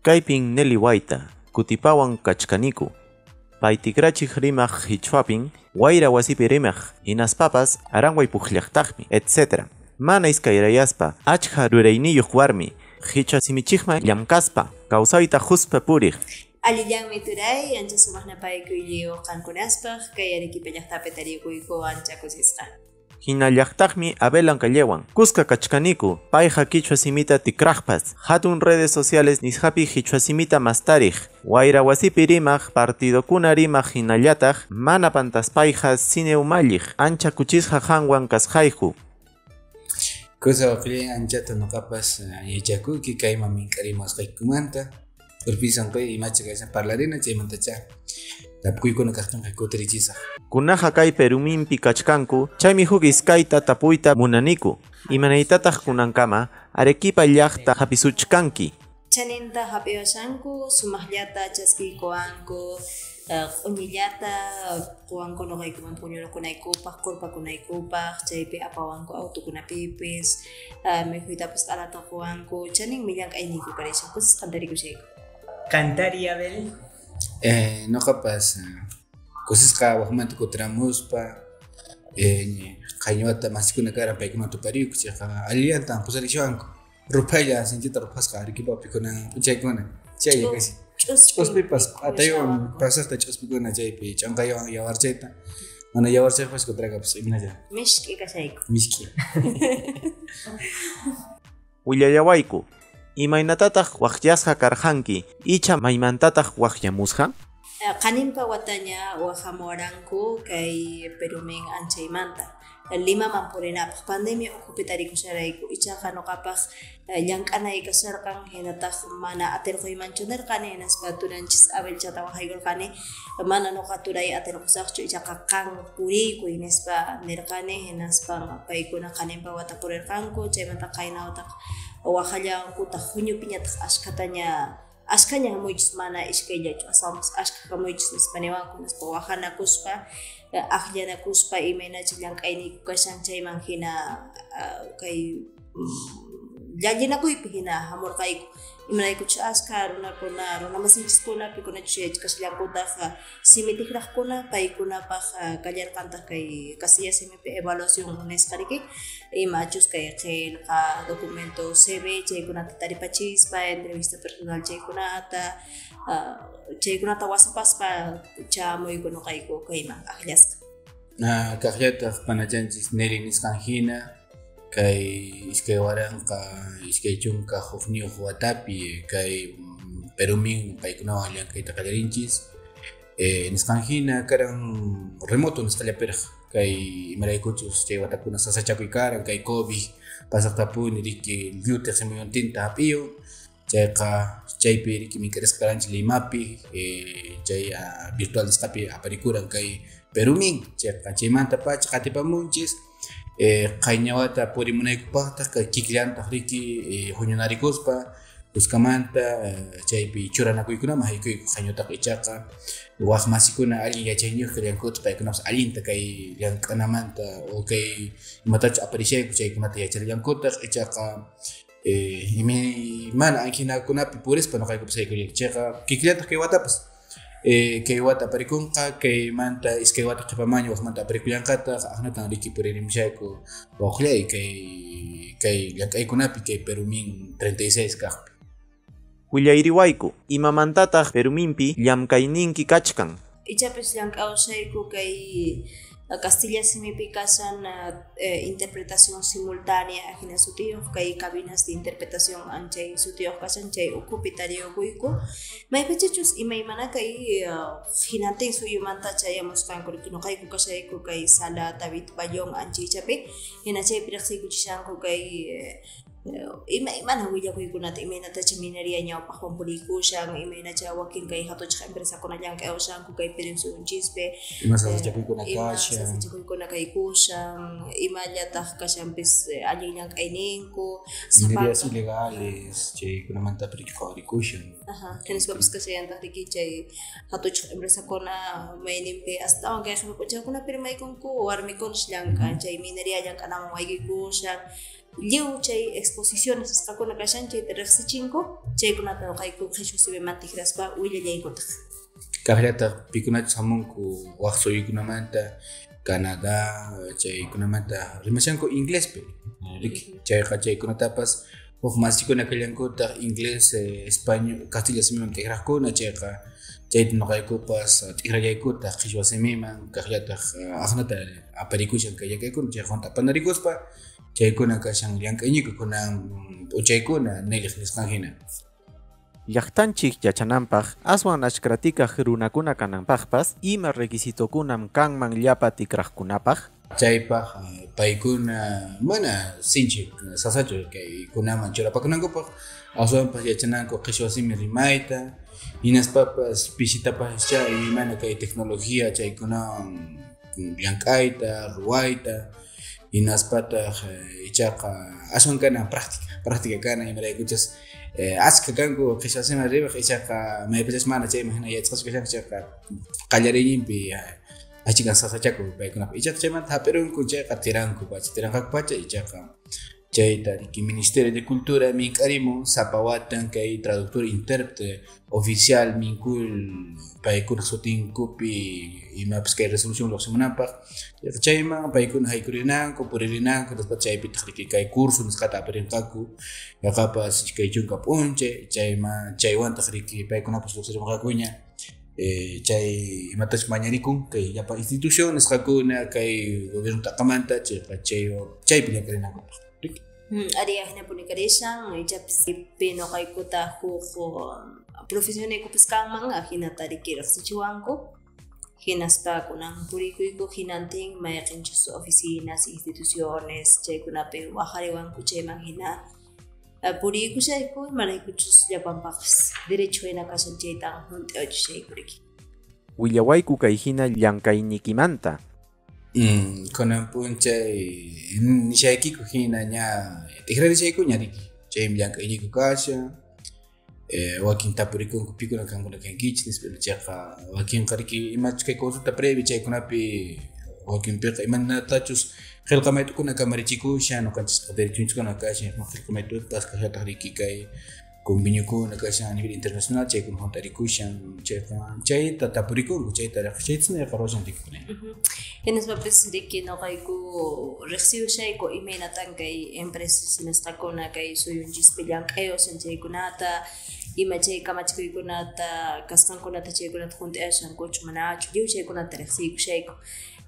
Kaypin Nelly Wayta, kutipawan kachkaniku. Pay tikrachiq rimaq qichwapin, wayra wasipi rimaq, hinaspapas aranway pukllaqtaqmi, etc. Mana iskayrayaspa, achka rurayniyuq warmi, qichwa simichikman llamkaspa, kawsayta quspa puriq. Allillanmi turay, ancha sumaq napaykuy qankunaspaq, kay Arequipa llaqtapi tarikuyku ancha kusisqa. Hinallaqtaqmi Abel Ancallewan, kuska kachkaniku, payqa qichwa simita tikraqpas, hatun redes sociales nisqapi qichwa simita mastariq, wayra wasipi rimaq, partidokuna rimaq hinallataq, mana pantaspayqa cine umalliq, ancha kuchisqa qanwan kasqayku. Kusa waqllay anchata nuqapas yachakuyki kayman mink'arimusqaykumanta. Urpisan kay imacha kaysan parlarina chaymantacha tapukuykuna kaqtinqa kutirichisaq. Kunaqa kay Peruminpi kachkanku, chaymi huk iskayta tapuyta munaniku. Imanaytataq kunankama Arequipa llaqta hapisuchkanki? Chaninta hapiwashanku, sumaqllata chaskiykuwanku, q'uñillata quwanku nuqaykuman puñunakunaykupaq, kurpakunaykupaq, chaypi apawanku autukunapipis, mikhuytapas q'alata quwanku, chaninmi llank'ayniyku karishan, kusisqan tarikushayku. Cantari, Abel. Nuqapas kusisqa waqmanta kutiramuspa qhañuwata masikuna karan paykuna tupariyku chayqa allillantan pusarishawanku. Ruphaylla sinchita ruphasqa Arequipapi kunan p'unchaykuna chaylla kasi. Ch'uspipas q'ataywan pasaqta ch'uspikuna chaypi ch'anqaywan yawarchayta. Mana yawarchaypas kutirakapas imanalla. Mishk'i kashayku. Mishk'i. Willallawayku, imaynatataq waqyasqa karqanki, icha maymantataq waqyamusqa? Qaninpa wataña waqhamuwaranku kay Perumin anchaymanta. Limaman purinapaq pandemia ukhupi tarikusharayku, ichaqa nuqapaq llank'anay kasharqan, hinataq mana atirquymanchu nirqani, hinaspa turanchis Abelchata waqaykurqani, mana nuqa turay atirqusaqchu, ichaqa qan puriykuy nispa nirqani, hinaspa paykuna qaninpa wata purirqanku, chaymanta qayna wataq waqhallawankutaq huñupiñataq ashkhataña ashkhaña hamuychis mana iskayllachu, aswanpas ashkha hamuychis nispa niwanku, nispa waqhanakuspa akllanakuspa imaynacha llank'ayniyku kashan chayman hina kay llallinakuypi hina hamurqayku. Imaraykuchus ashkha runakuna, runamasinchiskuna, pikunachus yachakashallankutaq simi tikraqkuna, paykunapaq kallarqantaq kay kastilla simipi evaluación nisqa riki, imachus kay qillqa, documento CV chaykunata taripachispa, entrevista personal chaykunata, chaykunata wasapaspa chamuyku nuqayku kayman akllasqa. Kaqllataq panachanchis Nelly nisqan hina kay 2021 watapi kay Perumin paykunawan llank'ayta qallarinchis. Nisqan hina karan remoto nisqallapiraq kay imaraykuchus chay watakuna sasachakuy karan kay COVID pasaqtapuni riki lliw tiqsimuyuntinta hap'iyu chayqa chaypi riki mink'arisqa karanchis Limapi chay virtual nisqapi aparikuran kay Perumin chayqa chaymanta pacha qatipamunchis. Qayñawata purimunaykupaqtaq kay kikillantaq riki huñunarikuspa kuskamanta chaypi churanakuykunaman haykuyku qayñutaq ichaqa waq masikuna allin yachayniyuq kallankuta paykunapas allinta kay llank'anamanta o kay imatachus aparishayku chaykunata yacharllankutaq ichaqa mana anhinakunapi purispa nuqaykupas haykullanku chayqa kikillantaq kay watapas kay wata aparikunqa kaymanta iskay wata qhipamanña waqmanta aparikullanqataq aqnatan riki puririmushayku waqllay kay llank'aykunapi kay Perumin 36 kaqpi. Willayriwayku, imamantataq Peruminpi llamk'ayninki kachkan? Ichapis llank'awshayku kay Castilla simipi kashan interpretación simultánea hina sutiyuq kay cabinas de interpretación anchay sutiyuq kashan chay ukhupi tariyukuyku maypachachus imaymana kay hinantin suyumanta chayamusqanku nuqayku kashayku kay sala David Bayón anchaychapi hina chaypi riqsiykuchishanku kay imaymana willakuykunata imaynatacha minería ñawpaqwan puriykushan imaynacha wakin kay hatuchaq empresakuna llank'awashanku kay Perú suyunchispi ima sasachakuykuna kashan sasachakuykuna kaykushan imallataq kashanpis allin llank'ayninku minerías ilegales chaykunamanta qhawarikushan. Ajá, hinaspapas kashallantaq riki chay hatuchaq empresakuna mayninpi astawan kay qhipa p'unchawkunapi rimaykunku warmikunas llank'an chay minería llank'anaman waykuykushan. Lliw chay exposiciones nisqakuna kashan chayta riqsichinku chaykunata nuqayku qhichwa simiman tikraspa willallaykutaq. Kaqllataq pikunachus hamunku waq suyukunamanta Canadá chaykunamanta rimashanku inglespi riki chayqa chaykunatapas huk masikuna kallankutaq inglés español castilla simiman tikraqkuna chayqa chayta nuqaykupas tikrallaykutaq qhichwa simiman kaqllataq aqnata aparikushan kay llank'aykuna chayqa hunt'apanarikuspa chaykuna kashan llank'ayñiku kunan p'unchaykuna Neliq nisqan hina. Llaqtanchik yachananpaq aswan achkratikaq runakuna kananpaqpas ima requisitokunam kanman llapa tikraqkunapaq? Chaypaq paykuna mana sinchi sasachu kaykunaman churapakunankupaq aswanpas yachananku qhichwa simi rimayta hinaspapas pisitapaschá imaymana kay tecnología chaykunawan llank'ayta ruwayta hinaspataq ichaqa aswan kana práctica kana imaraykuchas achka kanku qhichwa simi rimaq ichaqa maypichas mana chayman hina yachasqa kashanku chayqa qallariyninpi achikan sasachaku paykunapaq ichaqa chaymanta hap'irunku chayqa tiranku pacha tiranqaku pacha ichaqa chayta riki Ministerio de Cultura mink'arimun sapa watan kay traductor intérprete oficial minkul paykuna sutinkupi imapas kay resolución lluqsimunanpaq chayman paykuna haykurinanku puririnanku nispa chaypitaq riki kay curso nisqata aparinqaku yaqapas 20 p'unchay chayman chaywantaq riki paykunapas lluqsirimunqakuña chay imatachus mañarikun kay llapa institución nisqakuna kay gobierno taqamanta chayqa chaypi llank'arinankupaq. Ari ahinapuni karishan ichapis pi nuqaykuta huk profesionaykupas kanman ahinata riki riqsichiwanku hinaspa kunan purikuyku hinantin mayqinchus oficinas instituciones chaykunapi waqariwanku chayman hina puriykushayku imaraykuchus llapanpaqpis derecho hina kashan chaytan hunt'awachishayku riki. Willawayku kay hina llank'ayniykimanta. Kunan p'unchay nishaykiku hina ña tikrarishaykuña riki chaymi llank'ayñiku kashan wakin tapurikunku pikuna kankuna kankichis nispa chayqa wakinqa riki imachus kay consulta previa chaykunapi wakinpiqa imaynatachus qillqa mayt'ukuna kamarichikushan nuqanchispaq derechunchiskuna kashan qillqa mayt'upas kaqllataq riki kay conveniokuna kashan a nivel internacional chaykuna hunt'arikushan chayqa chayta tapurikunku chayta chaytasna yaqa ruwashan riki kunay. Hinaspapis riki nuqayku riqsiyushayku imaynatan kay empresas nisqakuna kay suyunchispi llank'ayushan chaykunata ima chay kamachikuykunata kasqankunata chaykunata hunt'ayashankuchu manachu lliw chaykunata riqsiykushayku.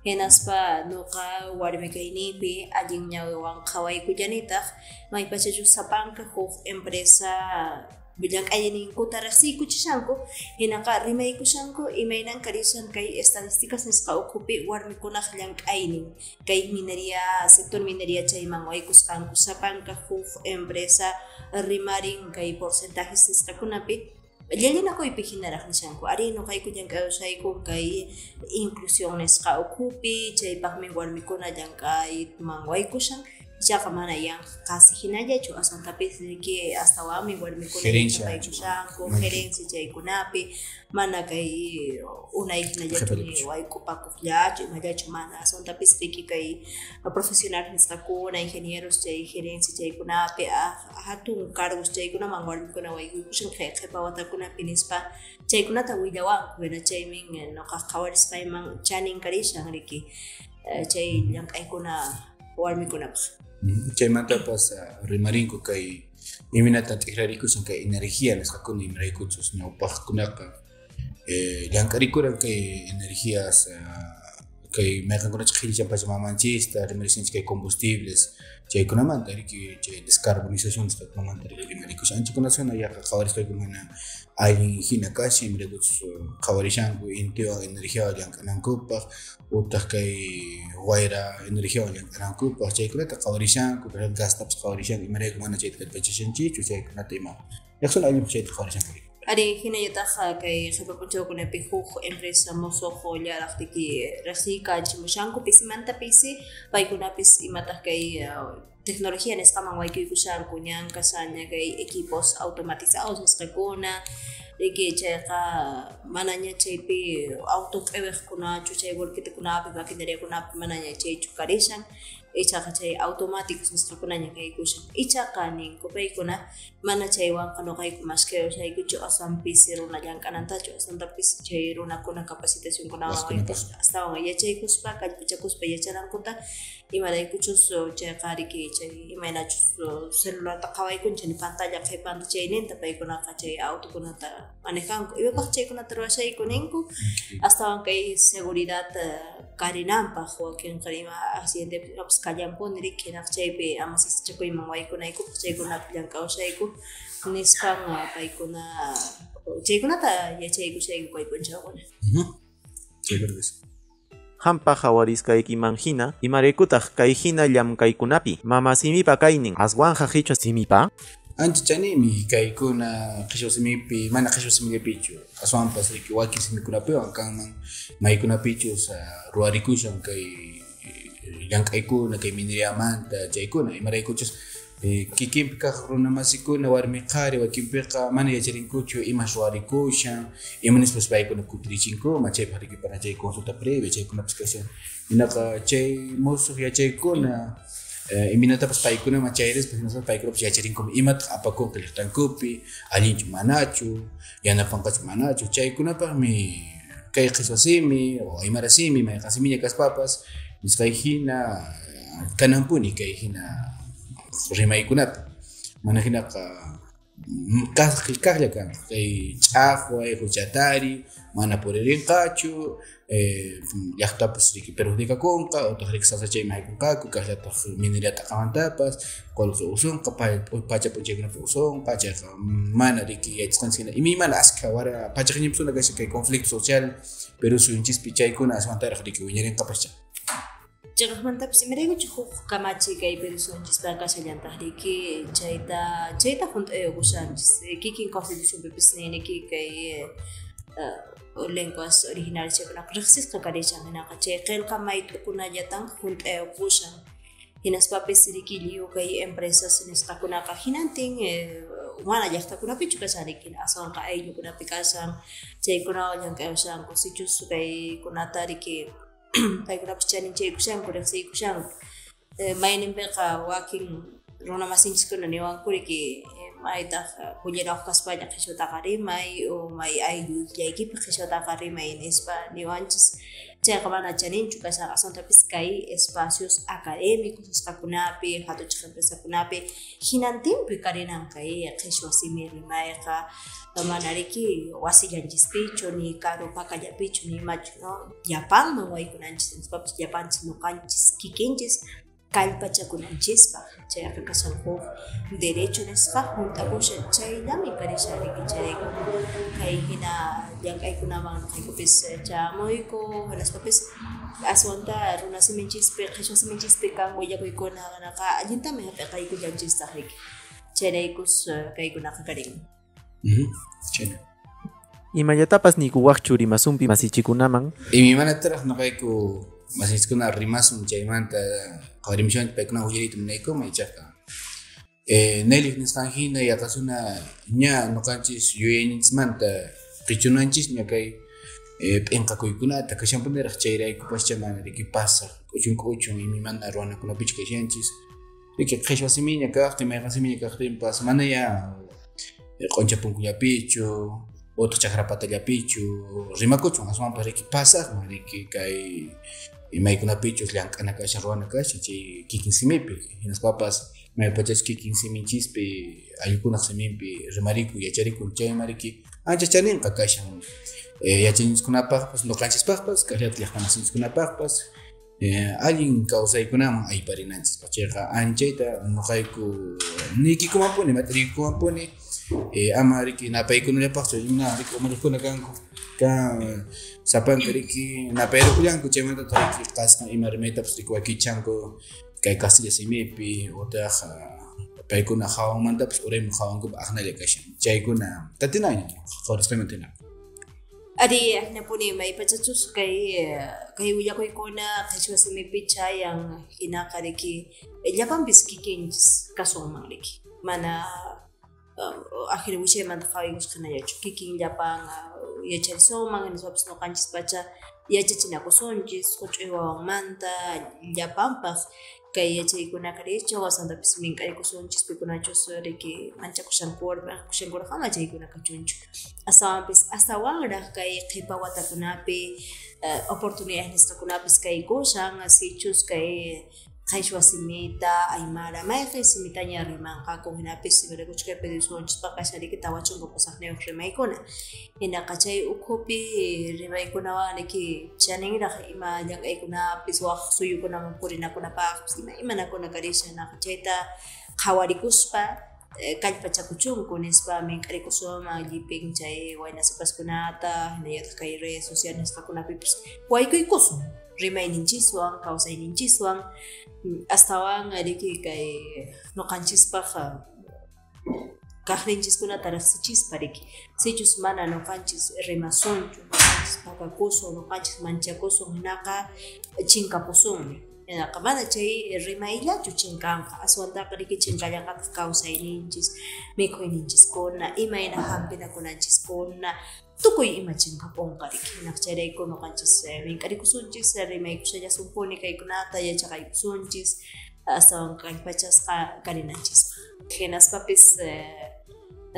Hinaspa nuqa warmi kayninpi allin ñawiwan qhawaykullanitaq maypachachus sapanka huk empresa llank'ayninkuta riqsiykuchishanku hinaqa rimaykushanku imaynan karishan kay estadísticas nisqa ukhupi warmikunaq llank'aynin kay minería sector minería chayman waykusqanku sapanka huk empresa rimarin kay porcentajes nisqakunapi llallinakuypi hinaraq nishanku ari nuqayku llank'ayushayku kay inclusión nisqa ukhupi chaypaqmi warmikuna llank'ayman waykushan ichaqa mana yanqa qasi hinallachu aswantapis riki astawanmi warmikuna llank'aykushanku gerencia chaykunapi mana kay unay hinallachu wayk'upakuqllachu imallachu mana aswantapis riki kay profesional nisqakuna ingenieros chay gerencia chaykunapi hatun cargos chaykunaman warmikuna waykuykushan qhipa watakunapi nispa chaykunata willawanku hina chaymin nuqa qhawarisqayman chanin karishan riki chay llank'aykuna warmikunapaq. Chaymantapas rimarinku kay imaynatan t'ikrarikushan kay energía nisqakuna imaraykuchus ñawpaqkunaqa llank'arikuran kay energías kay mayqankunachus qhillichan pachamamanchista rimarishanchis kay combustibles chaykunamanta riki chay descarbonización nisqakunamanta riki rimarikushan anchakunasuna yaqa qhawarisqayku mana allin hina kashan imaraykuchus qhawarishanku intiwan energiawan llank'anankupaq utaq kay wayra energiawan llank'anankupaq chaykunata qhawarishanku gastapas qhawarishanku imarayku mana chayta kallpachashanchikchu chaykunata ima yaqsuna allinpaq chayta qhawarishanku. Ari hinallataq kay qhipa p'unchawkunapi huk empresa musuq llaraq riki riqsiykachimushanku pisimanta pisi paykunapis imataq kay tecnología nisqaman waykuykushanku ñan kashaña kay equipos automatizados nisqakuna Riki chayqa manaña chaypi auto q'iwiqkunachu chay volquetekunapi maquinariakunapi manaña chaychu karishan ichaqa chay automáticos nisqakunaña kaykushan ichaqa ninku paykuna mana chaywanqa nuqayku maskayushaykuchu aswan pisi runa llank'anantachu aswantapis chay runakuna capacitacionkunawan astawan yachaykuspa kallpachakuspa yachanankuta imaraykuchus chayqa riki chay imaynachus celularta qhawaykunchik ni pantalla qhipanta chayninta paykunaqa chay autokunata manejanku imapaq chaykunata ruwashayku ninku astawan kay seguridad karinanpaq wakinqa ima accidente kallanpuni riki hinaq chaypi ama sasachakuyman waykunaykupaq chaykunapi llank'awashayku nispan paykuna chaykunata yachaykushayku kay p'unchawkuna. Hampa hawarisqaykiman hina imaraykutaq kay hina llamkaykunapi mama simipa kaynin aswanja qhichwa simipa? Ancha chanimi kaykuna qhichwa simipi mana qhichwa simillapichu aswanpas riki wakin simikunapiwan kanman maykunapichus ruwarikushan kay llank'aykuna kay mineriamanta chaykuna imaraykuchus kikinpi kaq runamasikuna warmi qhari wakinpiqa mana yacharinkuchu imas ruwarikushan ima nispas paykuna kutirichinkuman chaypaq riki para chay consulta previa chaykunapas kashan hinaqa chay musuq yachaykuna iminatapas paykunaman chayrispa hinaspa paykunapas yacharinkuman imataq apakunqa llaqtankupi allinchu manachu yanapanqachu manachu chaykunapaqmi kay qhichwa simi o aymara simi mayqan simiña kaspapas nisqay hina kananpuni kay hina rimaykunapi mana hinaqa kaqlla kanqa kay ch'aqway huchatari mana puririnqachu llaqtapas riki perjudikakunqa utaq riki sasachayman haykunqaku kaqllataq mineria t'aqamantapas qullqi usunqa pacha p'unchaykunapi usunqa chayqa mana riki yachasqanchis hina imaymana askha wara pachaqñipsuna kashan kay conflicto social Perú suyunchispi chaykuna aswantaraq riki wiñarinqapascha. Chiqaqmantapas imaraykuchu huk kamachi kay Perú suyunchispa kashallantaq riki chayta hunt'ayukushanchis kikin constitucionpipis niniki kay lenguas originales chaykunaqa riqsisqa karishan hinaqa chay qillqa mayt'ukunallatan hunt'ayukushan hinaspapis riki lliw kay empresas nisqakunaqa hinantin mana llaqtakunapichu kashan riki aswanqa ayllukunapi kashan chaykunawan llank'ayushanku sichus kaykunata riki paykunapas chaninchaykushanku riqsiykushanku mayninpiqa wakin runamasinchiskuna niwanku riki maytaq pullirawaq kaspalla qhichwataqa rimay o may aylluyllaykipi qhichwataqa rimay nispa niwanchis chayqa mana chaninchu kashan aswantapis kay espacios académicos nisqakunapi hatuchaq empresakunapi hinantinpi karinan kay qhichwa simi rimayqa mana riki wasillanchispichu ni karu pakallapichu ni imachu no llapanman waykunanchis nispapas llapanchis nuqanchis kikinchis kallpachakunanchispaq chayqa kashan huk derecho nisqa hunt'akushan chayllami karishan riki chayrayku kay hina llank'aykunaman nuqaykupis chamuyku hinaspapis aswanta runa siminchispi qhichwa siminchispi kan willakuykuna naqa allintami hap'iqaykullanchistaq riki chayraykus kaykunaqa karin. Chayna. Imallatapas nikuwaqchu rimasunpi masichikunaman? Imaymanataq nuqayku masinchiskuna rimasun chaymanta qhawarimushanchik paykuna willariyta munaykuman ichaqa Neliq nisqan hina yaqasuna ña nuqanchis yuyayninchismanta qichunanchisña kay p'inqakuykunata kashanpuniraq chayraykupaschá mana riki pasaq k'uchun k'uchun imaymana ruwanakunapichu kashanchis riki qhichwa simiña kaqtin mayqan simiña kaqtinpas mana ya q'uncha punkullapichu utaq chakra patallapichu rimakuchun aswanpas riki pasaqman riki kay imaykunapichus llank'ana kashan ruwana kashan chay kikin simipi hinaspapas maypachachus kikin siminchispi ayllukunaq siminpi rimarikun yacharikun chayma riki ancha chaninqa kashan yachayninchiskunapaqpas nuqanchispaqpas kaqllata llaqtamasinchikkunapaqpas allin kawsaykunaman ayparinanchispaq chayqa anchayta nuqayku niykikumanpuni matriykumanpuni ama riki napaykunallapaqchu ima riki umalliqkuna kanku kan sapanka riki napayrukullanku chaymantataq riki qasqan ima rimaytapas riki wakichanku kay kastilla simipi utaq paykuna hawanmantapas urayman hawankupa aqnalla kashan chaykuna tatinaña qhawarisqayman tina. Ari ahinapuni maypachachus kay willakuykuna qhichwa simipi chayan hinaqa riki llapanpis kikinchis kasunman riki mana Ajina wichaymanta qhawaykusqa hinallachu kikin llapan yacharisunman hinaspapas nuqanchis pacha yachachinakusunchis huch'uy wawanmanta llapanpaq kay yachaykunaqa richu wasantapis mink'arikusunchis pikunachus riki manchakushankurqa ama chaykuna kachunchu astawanpis astawanraq kay qhipa watakunapi oportunidades nisqakunapis kaykushan sichus kay qhichwa simita aymara mayqin simitaña rimanqaku hinapis imaraykuchus kay pedisunchispaq kashan 48 rimaykuna hinaqa chay ukhupi rimaykunawan riki chaninraq ima llank'aykunapis waq suyukunaman purinakunapaqpis ima imanakuna karishan hinaqa chayta qhawarikuspa kallpachakuchunku nispa mink'arikusunman llipin chay wayna sipaskunata hinallataq kay redes sociales nisqakunapipis waykuykusun rimayninchiswan kawsayninchiswan astawan riki kay nuqanchispaq kaqninchiskunata riqsichispa riki sichus mana nuqanchis rimasunchu nuqanchis pakakusun nuqanchis manchakusun hinaqa chinkapusunmi hinaqa mana chay rimayllachu chinkanqa aswantaqa riki chinkallanqataq kawsayninchis mikhuyninchiskuna imayna hampinakunanchiskuna tukuy ima chinkapunqa riki hinaqa chayrayku nuqanchis mink'arikusunchis rimaykushallasunpuni kaykunata yachaqaykusunchis astawan kallpachasqa karinanchispaq hinaspapis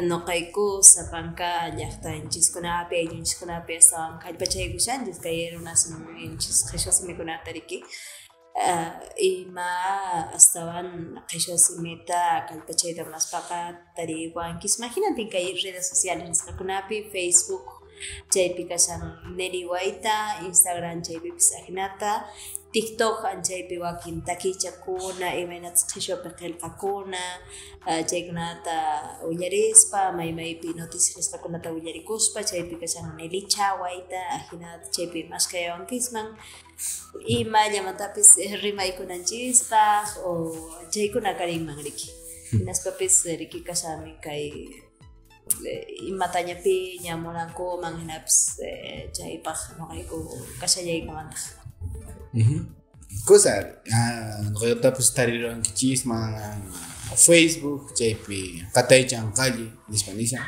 nuqayku sapanka llaqtanchiskunapi ayllunchiskunapi astawan kallpachaykushanchis kay runasiminchis qhichwa simikunata riki ima astawan qhichwa simita kallpachayta munaspaqa tariwankisman hinantin kay redes sociales nisqakunapi Facebook chaypi kashan Nelly Wayta, Instagram chaypipis ajinata, TikTok chaypi wakin takichakuna imaynatas qhichwapi qillqakuna chaykunata willarispa maymaypi noticias nisqakunata willarikuspa chaypi kashan Nelicha Wayta ajinata chaypi maskhayawankisman ima llamantapis rimaykunanchispaq o chaykuna karinman riki hinaspapis riki kashanmi kay imataña piña munankuman hinapis chaypaq nuqayku kashallaykumantaq. Cosa nuqaytapas tariruwankichisman Facebook chaypi qataycha anqalli nispa nishan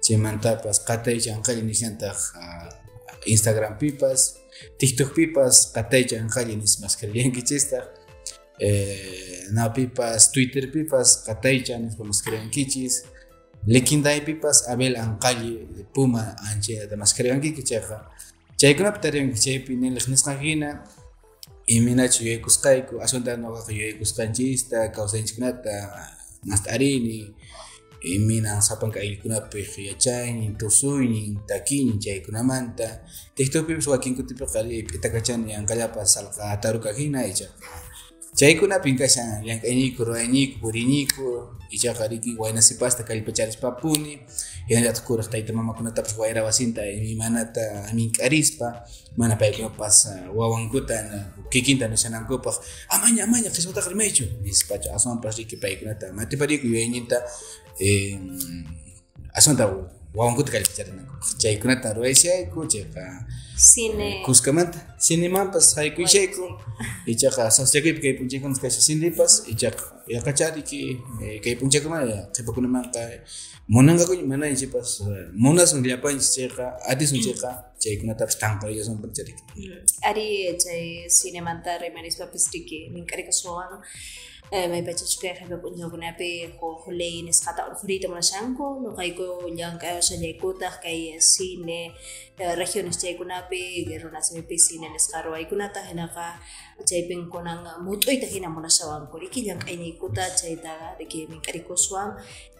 chaymantapas qataycha anqalli nishantaq Instagrampipas TikTokpipas qataycha anqalli nispa maskariyankichistaq napipas Twitterpipas qataycha nispa maskariyankichis LinkedInpipas Abel Anqalli Puma anchayta maskariwankichis chayqa chaykunapi tariwanki chaypi niliq nisqan hina imaynachu yuyaykusqayku aswanta nuqaqa yuyaykusqanchista kawsayninchikkunata mast'arini imaynan sapanka ayllukunapi yachaynin tusuynin takiynin chaykunamanta TikTokpipas wakin kutipiqa p'itakachani yanqallapas salqa taruka hina ichaqa chaykunapin kashan llank'ayniyku ruwayniyku puriyniyku ichaqa riki wayna sipasta kallpacharispapuni hinallataq kuraq tayta mamakunatapas wayra wasinta imaymanata mink'arispa mana paykunapas wawankuta kikinta nishanankupaq amaña amaña qhichwataqa rimaychu nispachu aswanpas riki paykunata matipariku yuyayninta aswanta wawankuta kallpacharinankupaq chaykunata ruwayshayku chayqa cine kuskamanta cinemanpas haykuyshayku ichaqa sasachakuypi kay p'unchaykunas kashan cinepas ichaqa yaqachariki kay p'unchaykunamanta qhipakunamanqa munanqakuña manaña chaypas munasun llapanchis chayqa atisun chayqa chaykunatapas tanqarillasunpuni chariki. Ari chay cinemanta rimarispapis riki mink'arikusuwan maypachachus kay qhipa p'unchawkunapi huk ley nisqata urqhuriyta munashanku nuqayku llank'ayashallaykutaq kay cine regiones chaykunapi runasimipi cine nisqa ruwaykunata hinaqa chaypin kunan mut'uyta hina munashawanku riki llank'ayniykuta chayta riki mink'arikuswan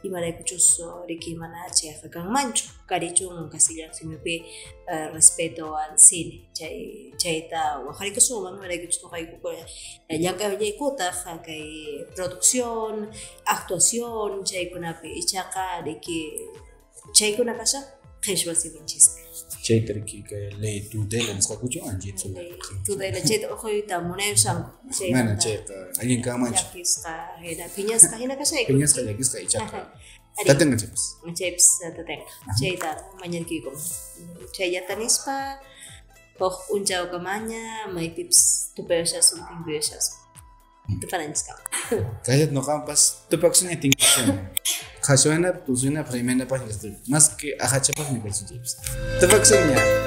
imaraykuchus riki mana chayqa kanmanchu karichun castellano simipi respeto al cine chay chayta waqharikusunman imaraykuchus nuqayku llank'ayallaykutaq kay producción, actuación chaykunapi ichaqa riki chaykuna kashan qhichwa siminchispi. Chayta riki kay ley tutela nisqakuchu anchayta tutela chayta urqhuyta munayushanku mana chayqa allin kanmanchu llakisqa hina phiñasqa hina kashayku phiñasqa llakisqa ichaqa tatanqa chaypas chaypas tatanqa chayta mañarkiyku chayllata nispa huk p'unchawkamaña maypipas tupayushasun tinkuyushasun tupananchiskama Kayat nuqanpas tupakusuña tinkusuña. Qhashwanapaq, tusunapaq, rimanapaq, más que aqhachapaqmi kachun chaypis. Tupaksunña.